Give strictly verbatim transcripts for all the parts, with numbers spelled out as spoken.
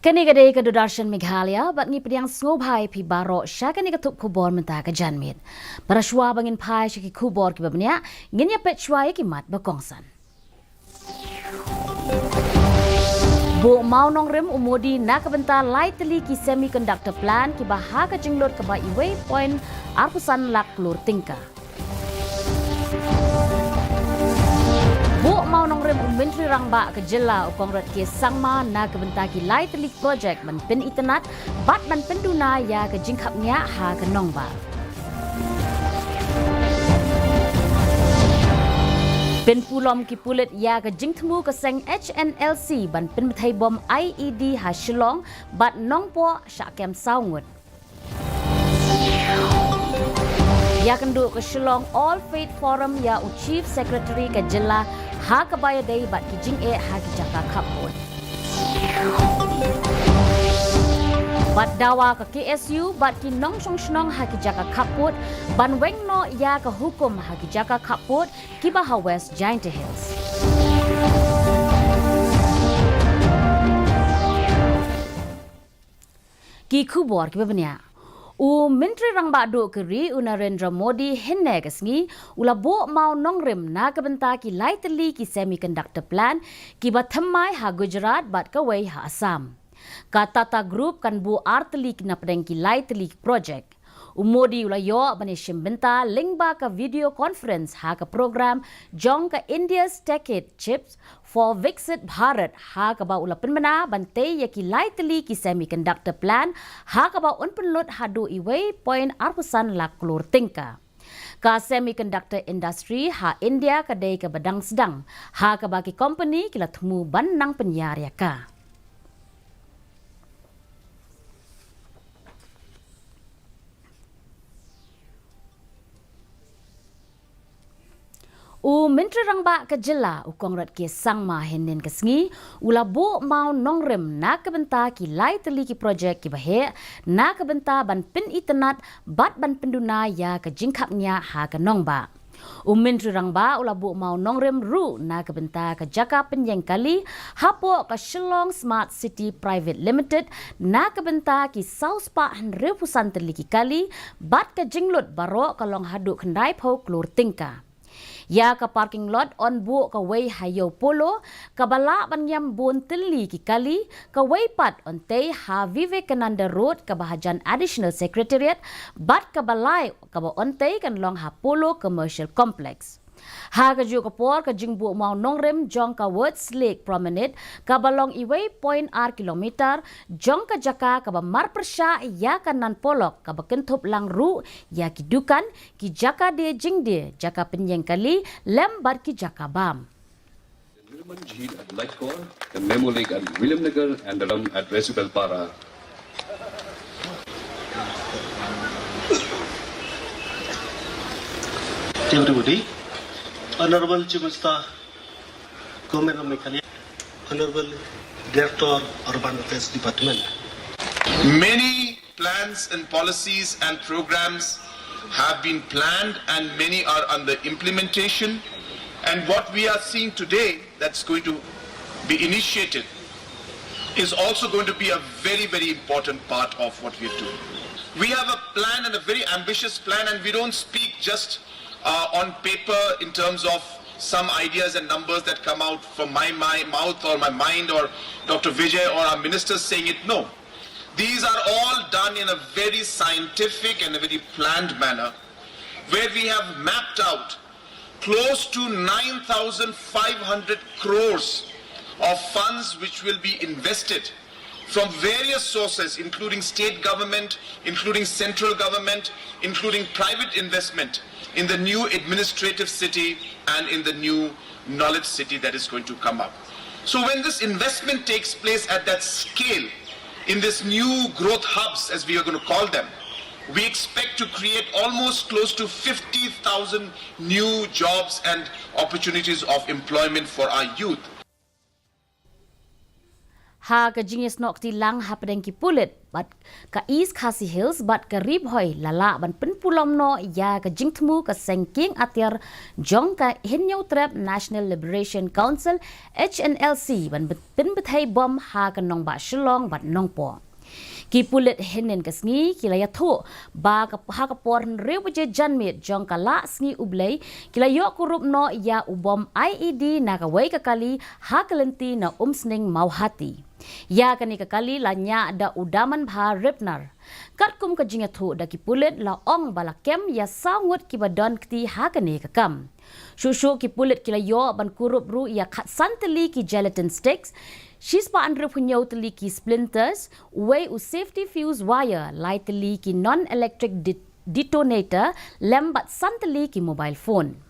Kane ka dei ka Doordarshan Meghalaya, bad ngi pdiang sngewbha ïa phi baroh sha kane ka thup khubor mynta ka janmiet. Para shwa ba ngin phai sha ki khubor kiba bniah, ngin ïa peit shwa ïa ki mat ba kongsan. Buh mawnongrim u Modi na ka bynta lai tylli ki semiconductor plant kiba ha ka jinglut kaba iwei point arphew san lak klur tyngka. Buh mawnongrim u Myntri Rangbah ka jylla u Conrad K Sangma na ka bynta ki lai tylli projek ban pynitynnad bad ban pynduna ïa ka jingkhapngiah ha ka nongbah. Pynpulom ki pulit ïa ka jingthmu ka seng H N L C ban pynbthei bom I E D ha Shillong bad Nongpoh shah kem saw ngut. Ïakynduh ka Shillong All Faith Forum ïa u Chief Secretary ka jylla ha kaba ïadei bad ki jingeh ha ki jaka khappud. Bad dawa ka K S U bad ki nongshong shnong ha ki jaka khappud ban weng noh ïa ka hukum ha ki jaka khappud kiba ha West Jaintia Hills. Ki khubor kiba bniah. U Myntri Rangbah Duh ka ri u Narendra Modi hynne ka sngi u la buh mawnongrim na ka bynta ki lai tylli ki semiconductor plant kiba thymmai ha Gujarat bad kawei ha Assam. Ka Tata Group kan buh ar tylli ki napdeng ki lai tylli ki projek. U Modi u la ïoh ban ïashim bynta lyngba ka video conference ha ka program jong ka India's Tech Chips for Viksit Bharat ha kaba u la pynbna ban tei ïa ki lai tylli ki semiconductor plant ha kaba un pynlut haduh iwei point arphew san lak klur tyngka. Ka semiconductor industry ha India ka dei kaba dang sdang ha kaba ki company ki la thmu ban nang pynïar ïa ka. U Myntri Rangbah ka jylla u Conrad K Sangma hynnin ka sngi u la buh mawnongrim na ka bynta ki lai tylli ki projek kiba heh na ka bynta ban pynitynnad bad ban pynduna ïa ka jingkhapngiah ha ka nongbah. U Myntri Rangbah u la buh mawnongrim ruh na ka bynta ka jaka pynïeng kali hapoh ka Shillong Smart City Private Limited na ka bynta ki saw spah hynriewphew san tylli ki kali bad ka jinglut baroh ka long haduh khyndaiphew klur tyngka. Ïa ka parking lot yn buh kawei ha Ïew Polo kaba lah ban ïam bun tylli ki kali, kawei pat yn tei ha Vivekananda Road kaba hajan Additional Secretariat bad kaba lai kaba yn tei kan long ha Polo Commercial Complex. Ha kajuh ka por ka jingbuh mawnongrim jong ka Woods Lake Promenade kaba long iwei point ar kilometer jong ka jaka kaba marpyrshah ïa ka Nan Polok kaba kynthup lang ruh ïa ki dukan, ki jaka die jingdie, jaka pynïeng kali lem bad ki jaka bam. Nirman Jheel at Laitkor, the Memo Lake at Williamnagar, and the Ram at Resipelpara. Everybody, Honorable Chief Minister, Government of Meghalaya, Honorable Director, Urban Affairs Department. Many plans and policies and programs have been planned and many are under implementation. And what we are seeing today that's going to be initiated is also going to be a very, very important part of what we are doing. We have a plan and a very ambitious plan, and we don't speak just uh, on paper in terms of some ideas and numbers that come out from my, my mouth or my mind or Doctor Vijay or our ministers saying it. No. These are all done in a very scientific and a very planned manner where we have mapped out close to nine thousand five hundred crores of funds which will be invested from various sources, including state government, including central government, including private investment in the new administrative city and in the new knowledge city that is going to come up. So when this investment takes place at that scale, in this new growth hubs, as we are going to call them, we expect to create almost close to fifty thousand new jobs and opportunities of employment for our youth. Ha ka jingïasnoh kti lang hapdeng ki pulit bad ka East Khasi Hills bad ka Ri Bhoi la lah ban pynpulom noh ïa ka jingthmu ka seng kieng atiar jong ka Hynñiewtrep National Liberation Council, H N L C, ban pynbthei bom ha ka nongbah Shillong bad Nongpoh. Ki pulit hynnin ka sngi ki la ïathuh ba ka, ha ka por hynriew baje janmiet jong ka lah sngi U Blei, ki la ïoh kurup noh ïa u bom I E D na kawei ka kali ha ka lynti na Umsning Mawhati. Ïa kane ka kali la ñiah da u Damanbha Ripnar. Katkum ka jingïathuh da ki pulit, la ong ba la kem ïa saw ngut kiba don kti ha kane ka kam. Shuh shuh ki pulit ki la ïoh ban kurup ruh ïa khatsan tylli ki gelatin sticks, shispah hynriewphew hynñiew tylli ki splinters, uwei u safety fuse wire, lai tylli ki non-electric de-, detonator, lem bad san tylli ki mobile phone.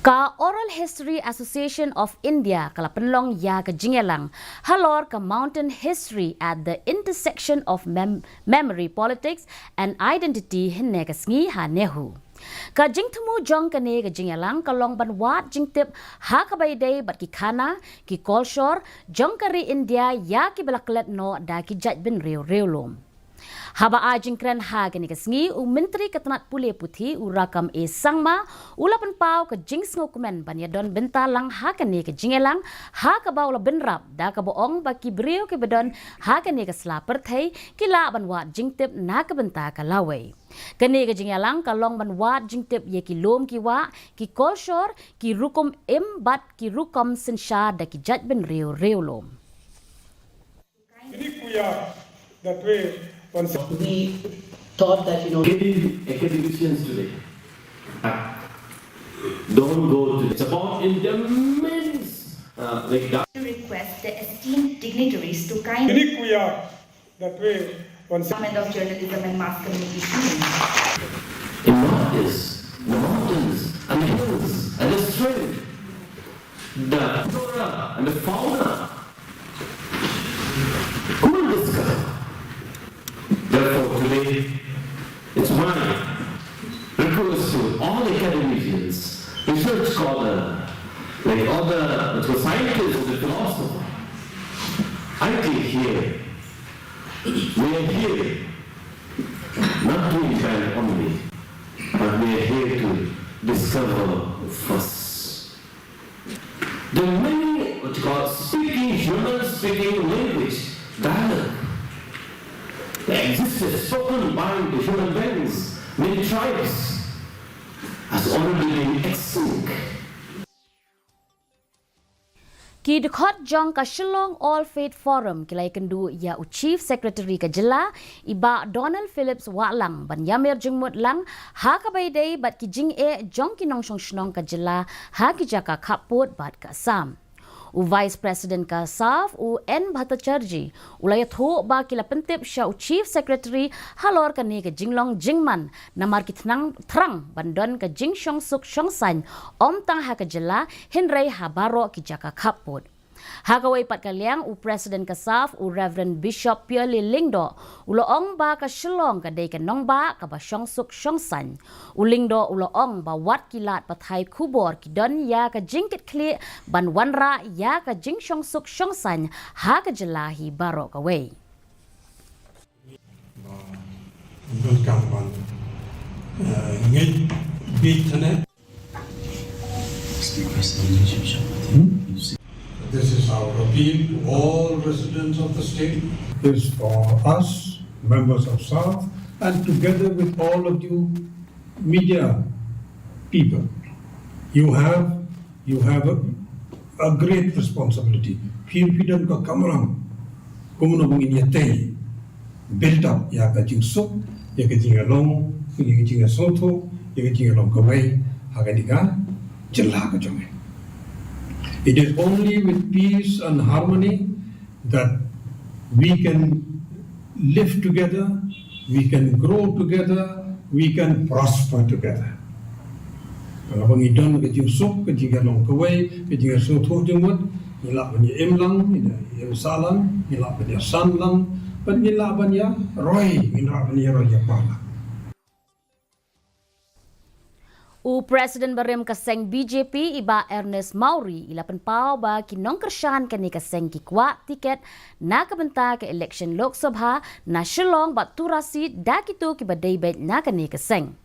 Ka Oral History Association of India ka la pynlong ïa ka jingïalang halor ka Mountain History at the Intersection of Mem-, Memory, Politics and Identity hynne ka sngi ha NEHU. Ka jingthmu jong kane ka jingïalang ka long ban wad jingtip ha kaba ïadei bad ki khana, ki kolshor jong ka ri India ïa kiba la klet noh da ki jaitbynriew riewlum. Haba ai jingkren ha kane ka sngi, u Myntri ka tnat pule puthi, u Rakkam A Sangma, u la pynpaw ka jingsngewkmen ban ïadon bynta lang ha kane ka jingïalang, ha kaba u la bynrap da kaba ong ba ki briew kiba don ha kane ka sla pyrthei ki lah ban wad jingtip na ka bynta ka lawei. Kane ka jingïalang ka long ban wad jingtip ïa ki lum ki wah, ki kolshor, ki rukom im bad ki rukom synshar da ki jaitbynriew riewlum. Kini kuya that way once. We thought that, you know, Getting academicians today, uh, don't go to, it's about immense, uh, like that. To request the esteemed dignitaries to kindly Kini kuya that way once. Department of Journalism and Mass Communication. In what is the mountains and the hills and the strength, the flora and the fauna. Who will discover? Therefore, today, it's my request to all academicians, research scholar, like all the, the scientists and the philosopher. I think here, we are here not to invent only, but we are here to discover first. There are many, what you call, speaking, human speaking language, dialect, that existed, spoken by the human beings, many tribes, has already been extinct. Ki dkhot jong ka Shillong All Faith Forum ki la ïakynduh ïa u Chief Secretary ka jylla, i Bah Donald Phillips Wahlang, ban ïamir jingmut lang ha kaba ïadei bad ki jingeh jong ki nongshong shnong ka jylla ha ki jaka khappud bad ka Assam. U Vice President ka SAFF, u N Bhattacharjee, u la ïathuh ba ki la pyntip sha u Chief Secretary halor kane ka jinglong jingman, namar ki thnang thrang ban don ka jingshongsuk shongsaiñ ym tang ha ka jylla hynrei ha baroh ki jaka khappud. Ha kawei pat ka liang, u President ka SAFF, u Reverend Bishop Piale Lyngdoh, u la ong ba ka Shillong ka dei ka nongbah kaba shongsuk shongsaiñ. U Lyngdoh u la ong ba wat ki lad pathai khubor ki don ïa ka jingkitkhlieh ban wanrah ïa ka jingshongsuk shongsaiñ ha ka jylla hi baroh kawei. Welcome, man. Uh, ngeit bit ne. This is our appeal to all residents of the state. Is for us, members of SAFF, and together with all of you media people, you have, you have a, a great responsibility. Phi, phi don ka kamram kumno ba ngin ïatei, build up ïa ka jingsuk, ïa ka jingïalong, ïa ka jingïasngewthuh, ïa ka jingïalong kawei ha kane ka jylla ka jong ngi. It is only with peace and harmony that we can live together, we can grow together, we can prosper together. Ka la ba ngi don ka jingsuk, ka jingïalong kawei, ka jingïasngewthuh jingmut, ngi lah ban ïa im lang, ngi lah ban ïa im sah lang, ngi lah ban ïa san lang, bad ngi lah ban ïa roi, ngi lah ban ïa roi ïa par lang. U President barim ka seng B J P i Bah Ernest Mawrie i la pynpaw ba ki nongkyrshan kane ka seng ki kwah tiket na ka bynta ka election Lok Sabha na Shillong bad tu ra seat da kito kiba dei beit na kane ka seng.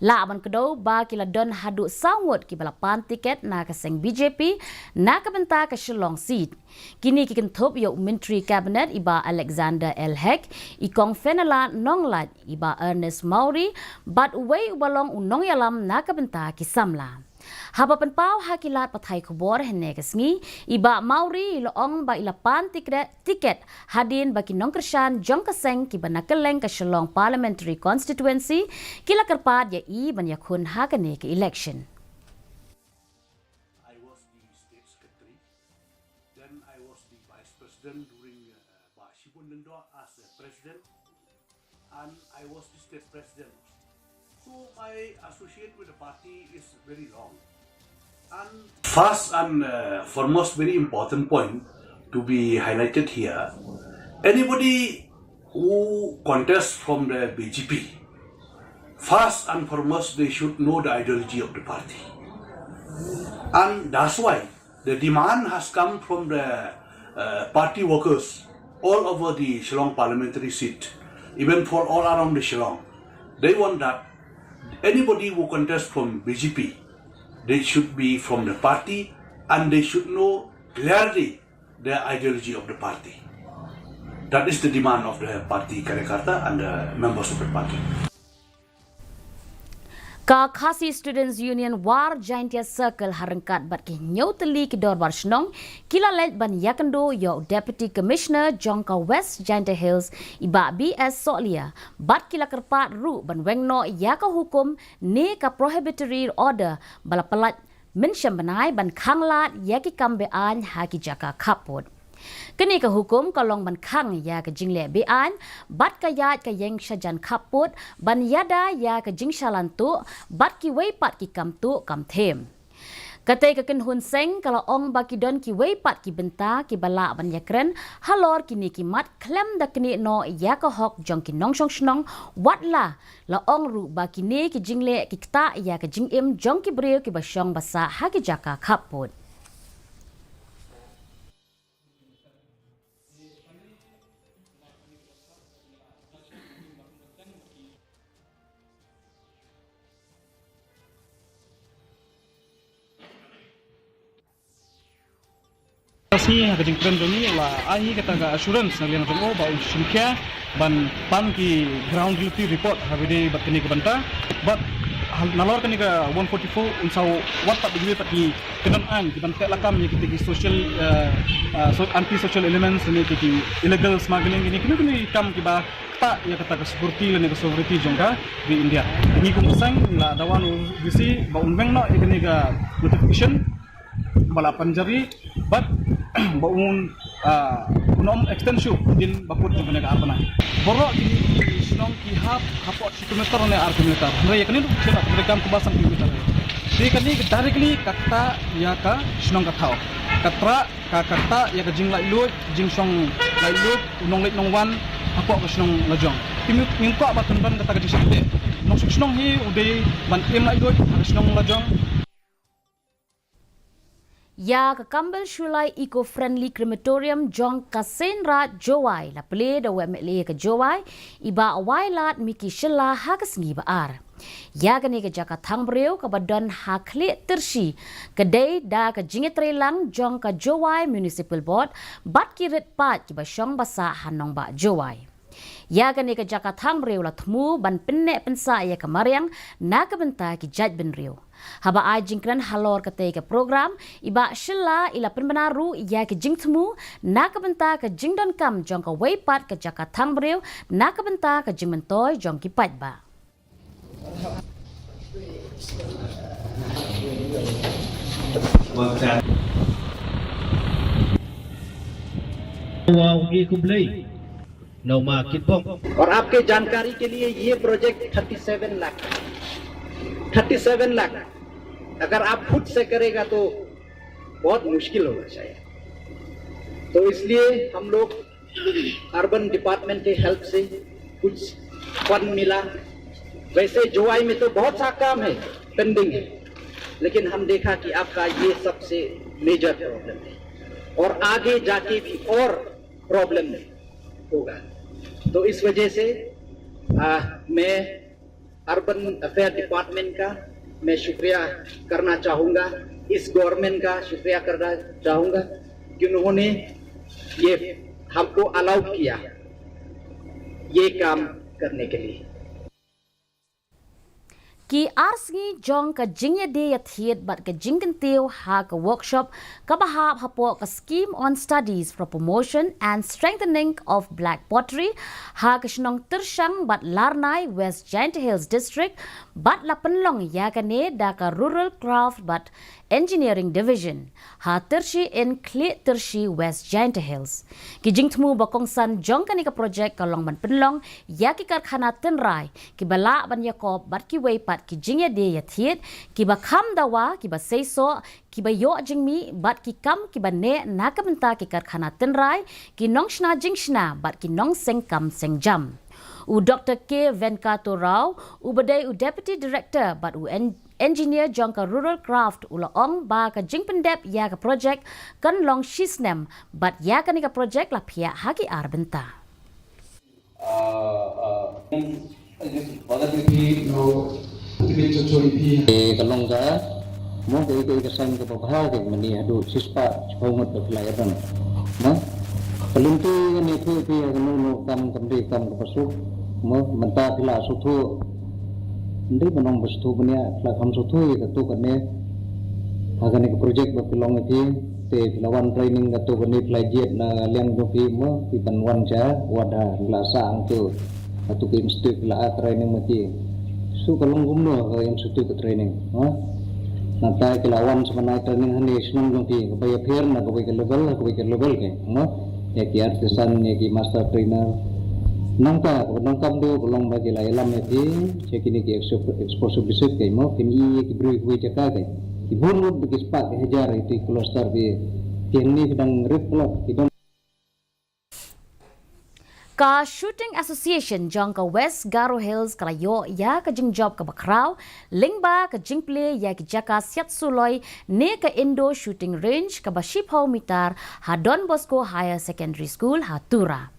Lah ban kdew ba ki la don haduh saw ngut kiba la pan tiket na ka seng B J P na ka bynta ka Shillong seat. Kine ki kynthup ïa u Myntri Cabinet i Bah Alexander L Hek, i Kong Fenella Nonglait, i Bah Ernest Mawrie, bad uwei uba long u nongïalam na ka bynta ki samla. Haba pynpaw ha ki lad pathai khubor hynne ka sngi, i Bah Mawrie i la ong ba i la pan tikre-, tiket hadien ba ki nongkyrshan jong ka seng kiba na kylleng ka Shillong Parliamentary Constituency ki la kyrpad ïa i ban ïakhun ha kane ka election. I was the state secretary. Then I was the vice president during uh, Bah Shibun Lyngdoh as a president, and I was the state president. So my associate with the party is very long. And first and uh, foremost, very important point to be highlighted here. Anybody who contests from the B J P, first and foremost, they should know the ideology of the party. And that's why the demand has come from the uh, party workers all over the Shillong parliamentary seat, even for all around the Shillong. They want that anybody who contests from B J P, they should be from the party and they should know clearly the ideology of the party. That is the demand of the party karyakarta and the members of the party. Ka Khasi Students Union War Jaintia Circle ha ryngkat bad ki hynñiew tylli ki dorbar shnong ki la leit ban ïakynduh ïa u Deputy Commissioner jong ka West Jaintia Hills i Bah B S Sohliya bad ki la kyrpad ruh ban weng noh ïa ka hukum ne ka prohibitory order ba la pyllait mynshem bnai ban khang lad ïa ki kam be-aiñ ha ki jaka khappud. Kane ka hukum ka long ban khang ïa ka jingleh be-aiñ bad ka ïaid ka ïeng shajan khappud ban ïada ïa ka jingshalan tuh bad kiwei pat ki kam tuh kam them. Katei ka kynhun seng ka la ong ba ki don kiwei pat ki bynta kiba lah ban ïakren halor kine ki mat khlem da knieh noh ïa ka hok jong ki nongshong shnong, wat la la ong ruh ba kine ki jingleh ki ktah ïa ka jingim jong ki briew kiba shong ba sah ha ki jaka khappud. Ka sngi ha ka jingkren jong ngi la ai hi kata ka assurance na liang jong u ba un shim khia ban pan ki ground reality report ha kaba ïadei bad kane ka bynta. Bad nalor kane ka one forty-four un sa wad pat da kiwei pat ki kyndon aiñ ki ban teh lakam ïa kita ki social, eh, eh, so, anti social elements ne ki, ki illegal smuggling ne kino kino ki kam kiba ktah ïa kata ka security lane ka sovereignty jong ka ri India. Ngi kum ka seng la dawa na u D C ba un weng noh ïa kane ka notification ba la pynjari bad ba un, ah, un ym extend shuh hadien ba kut jong kane ka ar bnai. Baroh kine ki shnong ki hap hapoh shi kilometer ne ar kilometer. Hynrei ïa kane ruh shu da kane kam kumba san kilometer. Te kane ka directly ka ktah ïa ka shnong ka thaw. Ka trah ka, ka ktah ïa ka jinglaitluid, jingshong laitluid u nongleit nongwan hapoh ka shnong lajong. Te ngim, ngim kwah ba tymmen kata ka jingshah teh. Nongshong shnong hi u dei ban im laitluid ha ka shnong lajong. Ïa ka Kambel Shullai Eco Friendly Crematorium jong ka Seiñraij Jowai la plie da u M L A ka Jowai i Bah Wailadmiki Shylla ha ka sngi ba ar. Ïa kane ka jaka thang briew kaba don ha Khlieh Tyrshi ka dei da ka jingïatreilang jong ka Jowai Municipal Board bad ki rit paid kiba shong ba sah ha nongbah Jowai. Ïa kane ka jaka thang briew la thmu ban pynneh pynsah ïa ka mariang na ka bynta ki jaitbynriew. Haba ai jingkren halor katei ka program, i Bah Shylla i la pynbna ruh ïa ka jingthmu na ka bynta ka jingdonkam jong kawei pat ka jaka thang briew na ka bynta ka jingmyntoi jong ki paidbah. Wow, ngi khublei. Nau ma kitbok. और आपके जानकारी के लिए ये प्रोजेक्ट थर्टी सेवन लाख, थर्टी सेवन लाख, अगर आप खुद से करेगा तो बहुत मुश्किल होगा शायद। तो इसलिए हम लोग अर्बन डिपार्टमेंट के हेल्प से कुछ फंड मिला, वैसे जोवाई में तो बहुत सा काम है, पेंडिंग है, लेकिन हम देखा कि आपका ये सबसे मेजर प्रॉब्लम है और आगे जाके भी और प्रॉब्लम होगा। तो इस वजह से आ, मैं अर्बन अफेयर डिपार्टमेंट का मैं शुक्रिया करना चाहूँगा, इस गवर्नमेंट का शुक्रिया करना चाहूँगा कि उन्होंने ये हमको अलाउ किया ये काम करने के लिए। Ki ar sngi jong ka jingïadie ïathied bad ka jingkyntiew ha ka workshop kaba hap hapoh ka Scheme on Studies for Promotion and Strengthening of Black Pottery ha ka shnong Tyrshang bad Larnai, West Jaintia Hills District, bad la pynlong ïa kane da ka Rural Craft bad Engineering Division ha Tyrshi in Khlieh Tyrshi, West Jaintia Hills. Ki jingthmu ba kongsan jong kane ka projek ka long ban pynlong ïa ki karkhana tynrai kiba lah ban ïakop bad kiwei pat ki jingïadie ïathied kiba kham dawa, kiba seisoh, kiba ïoh jingmih bad ki kam kiba neh na ka bynta ki karkhana tynrai, ki nongshna jingshna bad ki nongseng kam seng jam. U Doktor K Venkato Rao, uba dei u Deputy Director bad u en- Engineer jong ka Rural Craft, u la ong ba ka jingpyndep ïa ka projek kan long shisnem bad ïa kane ka projek la phiah ha ki ar bynta. Ka long ka mo ka iko iko sang ka babha ka mani haduh shispah chiphaw ngut ka phi la ïa ban. Mo ka lynti ka ne phi phi ka no no kam kam dei kam ka pasuk. Mo mynta phi la suthu. Ndei ba nong ba suthu bniah phi la kham suthu ïa ka tu ka ne. Ha kane ka project ba phi long ïa phi te phi la wan training ka tu ka ne phi la jied na liang jong phi mo phi ban wan cha wad ha phi la sa ang tu. Ka tu ka institute phi la a training ma ki. Su ka long kumno ka institute ka training mo. Nangta ki la wan sa ban ai training ha ne shnong jong phi ka ba ïa pher na ka ba ka level ka ba ka level ke mo. Ïa ki artisan ïa ki master trainer. Nangta ka ba nang kam du ka long ba ki la ïalam ïa phi. Ïa kine ki expo-, exposure visit kai mo, kin i ïa ki briew ki jaka kai. Ki bun ngut ba ki spah ki hajar ïa ki cluster ki. Ki hangne ki dang rit plot, ki dang Ka Shooting Association jong ka West Garo Hills ka la ïoh ïa ka jingjop kaba khraw lyngba ka jingplie ïa ki jaka siat suloi ne ka indoor shooting range kaba shiphew mitar ha Don Bosco Higher Secondary School ha Tura.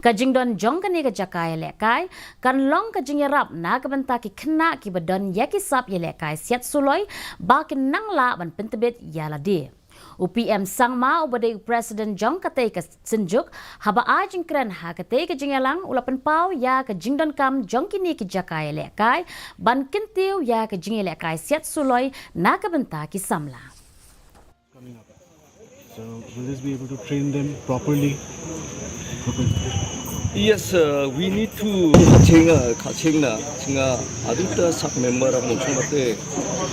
Ka jingdon jong kane ka jaka ïalehkai kan long ka jingïarap na ka bynta ki khynnah kiba don ïa ki sap ïalehkai siat suloi ba kin nang lah ban pyntbit ïa lade. U P M Sangma uba dei u president jong katei ka synjuk haba ai jingkren ha katei ka jingïalang u la pynpaw ïa ka jingdonkam jong kine ki jaka ïalehkai ban kyntiew ïa ka jingïalehkai siat suloi na ka bynta ki samla. So, will this be able to train them properly? Yes, uh, we need to kaching, uh, kaching na, chinga, adita sub member of Mochumate,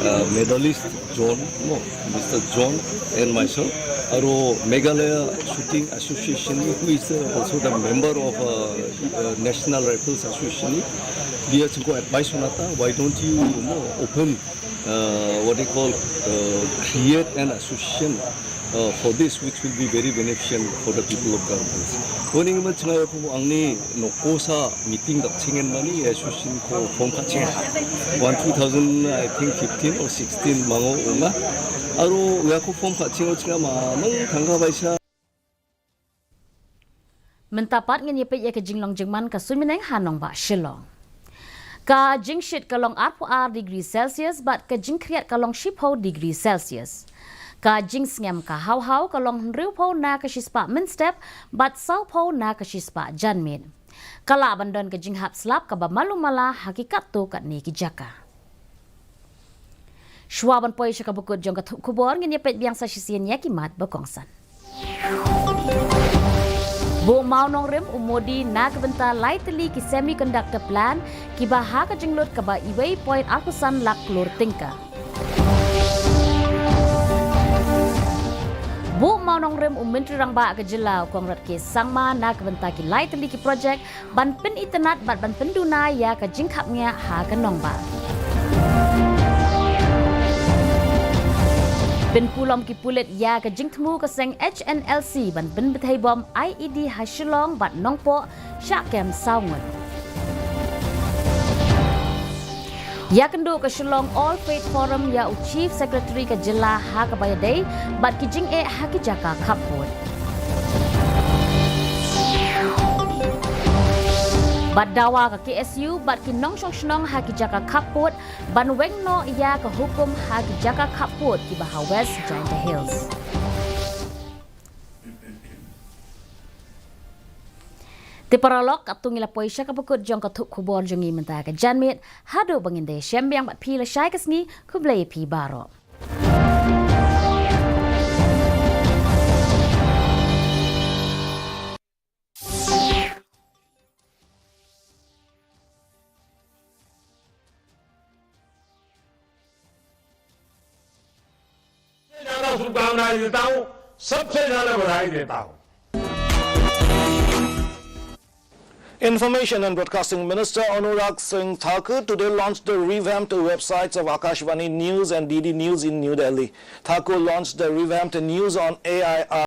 uh, medalist John, no, Mister John and myself. Aro Meghalaya Shooting Association, who is, uh, also the member of, uh, uh, National Rifles Association. Dia chingko advice nata, why don't you, you know, open uh, what they call, uh, create an association, uh, for this, which will be very beneficial for the people of Garo Hills. Wani ngi ma chinga ko angni no kosa meeting dak chingen mani association ko form ka ching. One two thousand, I think, fifteen or sixteen mango uma. Aro ya ko form ka ching o chinga ma mang thangka baisa. Mynta pat ngin ïa peit ïa ka jinglong jingman ka suiñ myneng ha nongbah Shillong. Ka jingshit ka long arphew ar degree Celsius bad ka jingkhriat ka long shiphew degree Celsius. Ka jingsngem ka haw haw ka long hynriewphew na ka shispah mynstep bad sawphew na ka shispah janmiet. Ka lah ban don ka jinghap slap kaba malu mala ha ki katto katne ki jaka. Shuwa ban poi sha kaba kut jong ka thup khubor ngin ïa peit biang sa shisien ïa ki mat ba kongsan. Buh mawnongrim u Modi na ka bynta lai tylli ki semiconductor plant kiba ha ka jinglut kaba iwei point arphew san lak klur tyngka. Buh mawnongrim u Myntri Rangbah ka jylla u Conrad K Sangma na ka bynta ki lai tylli ki projek ban pynitynnad bad ban pynduna ïa ka jingkhapngiah ha ka nongbah. Pynpulom ki pulit ïa ka jingthmu ka seng H N L C ban pynbthei bom I E D ha Shillong bad Nongpoh shah kem saw ngut. Ïakynduh ka Shillong All Faith Forum ïa u Chief Secretary ka jylla ha kaba ïadei bad ki jingeh ha ki jaka khappud. Bad dawa ka K S U bad ki nongshong shnong ha ki jaka khappud ban weng noh ïa ka hukum ha ki jaka khappud kiba ha West Jaintia Hills. Te paralok, katto ngi la poi sha kaba kut jong ka thup khubor jong ngi mynta ka janmiet, haduh ba ngin da ïashem biang bad phi lashai ka sngi, khublei ïa phi baroh. ज्यादा शुभकामनाएं देता हूं, सबसे ज्यादा बधाई देता हूं। Information and Broadcasting Minister Anurag Singh Thakur today launched the revamped websites of Akashvani News and D D News in New Delhi. Thakur launched the revamped News on A I R